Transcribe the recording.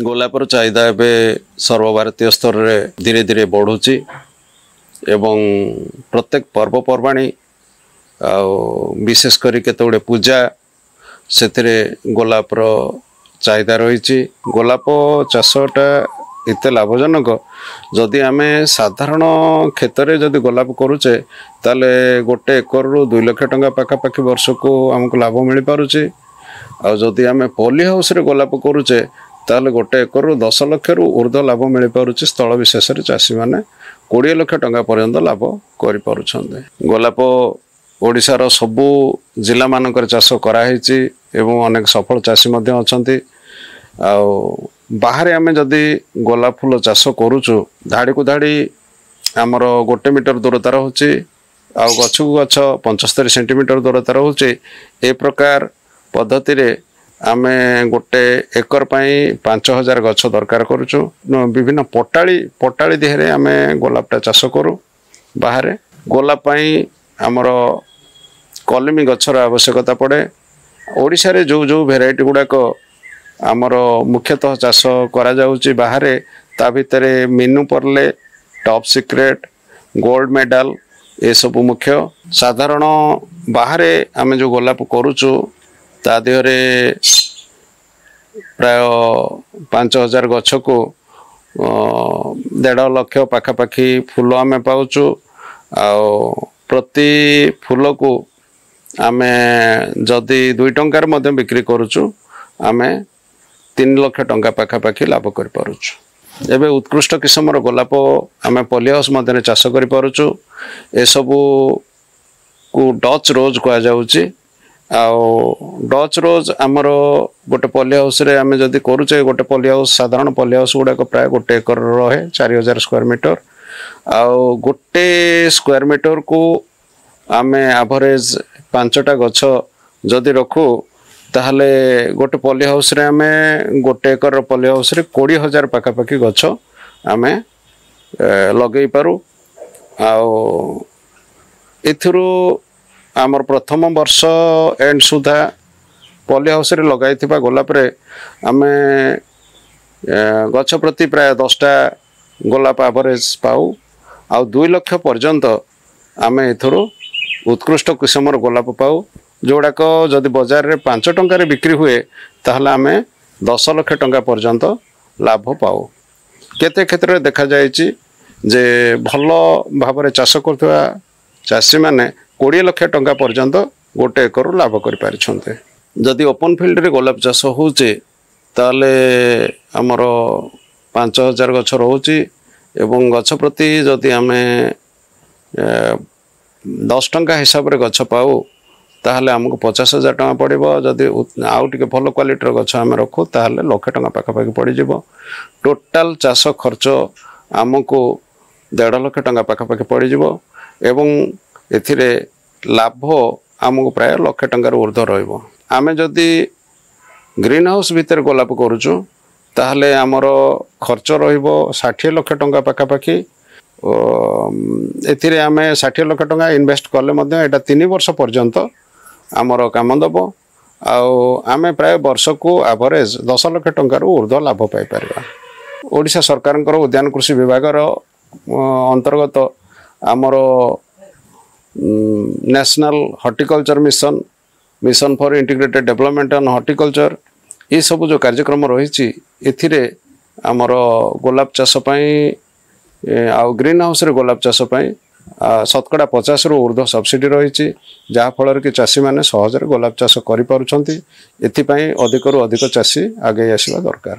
ଗୋଲାପର ଚାହିଦା ଏବେ ସର୍ବଭାରତୀୟ ସ୍ତରରେ ଧୀରେ ଧୀରେ ବଢ଼ୁଛି ଏବଂ ପ୍ରତ୍ୟେକ ପର୍ବପର୍ବାଣି ଆଉ ବିଶେଷ କରି କେତେ ଗୁଡ଼ିଏ ପୂଜା, ସେଥିରେ ଗୋଲାପର ଚାହିଦା ରହିଛି। ଗୋଲାପ ଚାଷଟା ଏତେ ଲାଭଜନକ, ଯଦି ଆମେ ସାଧାରଣ କ୍ଷେତରେ ଯଦି ଗୋଲାପ କରୁଛେ ତାହେଲେ ଗୋଟେ ଏକରରୁ 2 ଲକ୍ଷ ଟଙ୍କା ପାଖାପାଖି ବର୍ଷକୁ ଆମକୁ ଲାଭ ମିଳିପାରୁଛି। ଆଉ ଯଦି ଆମେ ପଲି ହାଉସ୍ରେ ଗୋଲାପ କରୁଛେ ତାହେଲେ ଗୋଟେ ଏକରରୁ 10 ଲକ୍ଷରୁ ଉର୍ଦ୍ଧ୍ୱ ଲାଭ ମିଳିପାରୁଛି। ସ୍ଥଳ ବିଶେଷରେ ଚାଷୀମାନେ 20 ଲକ୍ଷ ଟଙ୍କା ପର୍ଯ୍ୟନ୍ତ ଲାଭ କରିପାରୁଛନ୍ତି। ଗୋଲାପ ଓଡ଼ିଶାର ସବୁ ଜିଲ୍ଲାମାନଙ୍କରେ ଚାଷ କରାହେଇଛି ଏବଂ ଅନେକ ସଫଳ ଚାଷୀ ମଧ୍ୟ ଅଛନ୍ତି। ଆଉ ବାହାରେ ଆମେ ଯଦି ଗୋଲାପ ଫୁଲ ଚାଷ କରୁଛୁ, ଧାଡ଼ିକୁ ଧାଡ଼ି ଆମର 1 ମିଟର ଦୂରତା ରହୁଛି ଆଉ ଗଛକୁ ଗଛ 75 ସେଣ୍ଟିମିଟର ଦୂରତା ରହୁଛି। ଏ ପ୍ରକାର ପଦ୍ଧତିରେ ଆମେ ଗୋଟେ ଏକର ପାଇଁ 5000 ଗଛ ଦରକାର କରୁଛୁ। ବିଭିନ୍ନ ପଟାଳି ଦେହରେ ଆମେ ଗୋଲାପଟା ଚାଷ କରୁ। ବାହାରେ ଗୋଲାପ ପାଇଁ ଆମର କଲିମି ଗଛର ଆବଶ୍ୟକତା ପଡ଼େ। ଓଡ଼ିଶାରେ ଯେଉଁ ଯେଉଁ ଭେରାଇଟି ଗୁଡ଼ାକ ଆମର ମୁଖ୍ୟତଃ ଚାଷ କରାଯାଉଛି ବାହାରେ, ତା ଭିତରେ Minu Perle, top secret, gold medal ଏସବୁ ମୁଖ୍ୟ। ସାଧାରଣ ବାହାରେ ଆମେ ଯେଉଁ ଗୋଲାପ କରୁଛୁ ତା ଦେହରେ ପ୍ରାୟ 5000 ଗଛକୁ 1.5 ଲକ୍ଷ ପାଖାପାଖି ଫୁଲ ଆମେ ପାଉଛୁ। ଆଉ ପ୍ରତି ଫୁଲକୁ ଆମେ ଯଦି 2 ଟଙ୍କାରେ ମଧ୍ୟ ବିକ୍ରି କରୁଛୁ, ଆମେ 3 ଲକ୍ଷ ଟଙ୍କା ପାଖାପାଖି ଲାଭ କରିପାରୁଛୁ। ଏବେ ଉତ୍କୃଷ୍ଟ କିସମର ଗୋଲାପ ଆମେ ପଲି ହାଉସ୍ ମଧ୍ୟରେ ଚାଷ କରିପାରୁଛୁ। ଏସବୁକୁ ଡଚ୍ ରୋଜ୍ କୁହାଯାଉଛି। ଆଉ ଡଚ୍ ରୋଜ୍ ଆମର ଗୋଟେ ପଲି ହାଉସ୍ରେ ଆମେ ଯଦି କରୁଛେ, ଗୋଟେ ପଲି ହାଉସ୍, ସାଧାରଣ ପଲି ହାଉସ୍ ଗୁଡ଼ାକ ପ୍ରାୟ 1 ଏକର ରହେ, 4000 ସ୍କୋୟାର ମିଟର। ଆଉ ଗୋଟେ ସ୍କୋୟାର ମିଟରକୁ ଆମେ ଆଭରେଜ 5ଟା ଗଛ ଯଦି ରଖୁ, ତାହେଲେ ଗୋଟେ ପଲି ହାଉସ୍ରେ ଆମେ 1 ଏକରର ପଲି ହାଉସ୍ରେ 20,000 ପାଖାପାଖି ଗଛ ଆମେ ଲଗେଇ ପାରୁ। ଆଉ ଏଥିରୁ ଆମର ପ୍ରଥମ ବର୍ଷ ଏଣ୍ଡ ସୁଦ୍ଧା ପଲି ହାଉସ୍ରେ ଲଗାଇଥିବା ଗୋଲାପରେ ଆମେ ଗଛ ପ୍ରତି ପ୍ରାୟ 10ଟା ଗୋଲାପ ଆଭରେଜ ପାଉ। ଆଉ 2 ଲକ୍ଷ ପର୍ଯ୍ୟନ୍ତ ଆମେ ଏଥିରୁ ଉତ୍କୃଷ୍ଟ କିସମର ଗୋଲାପ ପାଉ, ଯେଉଁଗୁଡ଼ାକ ଯଦି ବଜାରରେ 5 ଟଙ୍କାରେ ବିକ୍ରି ହୁଏ ତାହେଲେ ଆମେ 10 ଲକ୍ଷ ଟଙ୍କା ପର୍ଯ୍ୟନ୍ତ ଲାଭ ପାଉ। କେତେ କ୍ଷେତ୍ରରେ ଦେଖାଯାଇଛି ଯେ ଭଲ ଭାବରେ ଚାଷ କରୁଥିବା ଚାଷୀମାନେ 20 ଲକ୍ଷ ଟଙ୍କା ପର୍ଯ୍ୟନ୍ତ ଗୋଟେ ଏକରରୁ ଲାଭ କରିପାରିଛନ୍ତି। ଯଦି ଓପନ୍ ଫିଲ୍ଡରେ ଗୋଲାପ ଚାଷ ହେଉଛି ତାହେଲେ ଆମର 5000 ଗଛ ରହୁଛି ଏବଂ ଗଛ ପ୍ରତି ଯଦି ଆମେ 10 ଟଙ୍କା ହିସାବରେ ଗଛ ପାଉ ତାହେଲେ ଆମକୁ 50,000 ଟଙ୍କା ପଡ଼ିବ। ଯଦି ଆଉ ଟିକେ ଭଲ କ୍ୱାଲିଟିର ଗଛ ଆମେ ରଖୁ ତାହେଲେ ଲକ୍ଷେ ଟଙ୍କା ପାଖାପାଖି ପଡ଼ିଯିବ। ଟୋଟାଲ ଚାଷ ଖର୍ଚ୍ଚ ଆମକୁ 1.5 ଲକ୍ଷ ଟଙ୍କା ପାଖାପାଖି ପଡ଼ିଯିବ ଏବଂ ଏଥିରେ ଲାଭ ଆମକୁ ପ୍ରାୟ ଲକ୍ଷେ ଟଙ୍କାରୁ ଉର୍ଦ୍ଧ୍ୱ ରହିବ। ଆମେ ଯଦି ଗ୍ରୀନ୍ ହାଉସ୍ ଭିତରେ ଗୋଲାପ କରୁଛୁ ତାହେଲେ ଆମର ଖର୍ଚ୍ଚ ରହିବ 60 ଲକ୍ଷ ଟଙ୍କା ପାଖାପାଖି। ଏଥିରେ ଆମେ 60 ଲକ୍ଷ ଟଙ୍କା ଇନଭେଷ୍ଟ କଲେ ମଧ୍ୟ ଏଇଟା 3 ବର୍ଷ ପର୍ଯ୍ୟନ୍ତ ଆମର କାମ ଦେବ। ଆଉ ଆମେ ପ୍ରାୟ ବର୍ଷକୁ ଆଭରେଜ 10 ଲକ୍ଷ ଟଙ୍କାରୁ ଉର୍ଦ୍ଧ୍ୱ ଲାଭ ପାଇପାରିବା। ଓଡ଼ିଶା ସରକାରଙ୍କର ଉଦ୍ୟାନ କୃଷି ବିଭାଗର ଅନ୍ତର୍ଗତ ଆମର national horticulture mission, mission for integrated development on horticulture, ଏସବୁ ଯେଉଁ କାର୍ଯ୍ୟକ୍ରମ ରହିଛି ଏଥିରେ ଆମର ଗୋଲାପ ଚାଷ ପାଇଁ ଆଉ ଗ୍ରୀନ୍ ହାଉସ୍ରେ ଗୋଲାପ ଚାଷ ପାଇଁ ଶତକଡ଼ା 50ରୁ ଉର୍ଦ୍ଧ୍ୱ ସବସିଡ଼ି ରହିଛି, ଯାହାଫଳରେ କି ଚାଷୀମାନେ ସହଜରେ ଗୋଲାପ ଚାଷ କରିପାରୁଛନ୍ତି। ଏଥିପାଇଁ ଅଧିକରୁ ଅଧିକ ଚାଷୀ ଆଗେଇ ଆସିବା ଦରକାର।